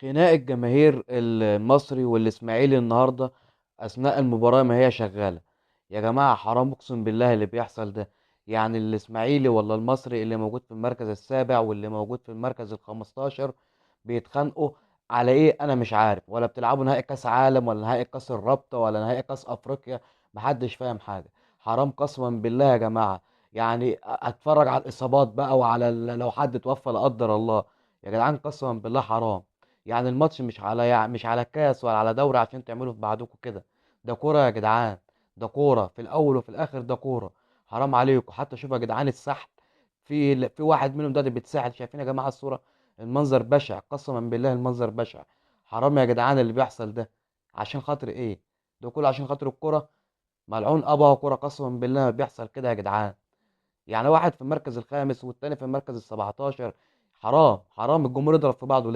خناق الجماهير المصري والاسماعيلي النهارده اثناء المباراة ما هي شغالة. يا جماعة حرام، اقسم بالله اللي بيحصل ده. يعني الاسماعيلي ولا المصري اللي موجود في المركز السابع واللي موجود في المركز ال15 بيتخانقوا على ايه؟ انا مش عارف. ولا بتلعبوا نهائي كاس عالم ولا نهائي كاس الرابطة ولا نهائي كاس افريقيا، محدش فاهم حاجة. حرام قسما بالله يا جماعة. يعني اتفرج على الاصابات بقى وعلى لو حد توفى لا قدر الله. يا جدعان قسما بالله حرام. يعني الماتش مش على كاس ولا على دوري عشان تعملوا في بعضكم كده. ده كورة يا جدعان، ده كورة في الاول وفي الاخر، ده كورة. حرام عليكم. حتى شوفوا يا جدعان السحل، في واحد منهم ده بيتسحل. شايفين يا جماعة الصورة؟ المنظر بشع قسما بالله، المنظر بشع. حرام يا جدعان اللي بيحصل ده. عشان خاطر ايه؟ ده كله عشان خاطر الكورة. ملعون ابها كورة قسما بالله ما بيحصل كده يا جدعان. يعني واحد في المركز الخامس والتاني في المركز ال17. حرام، حرام الجمهور يضرب في بعضه ليه؟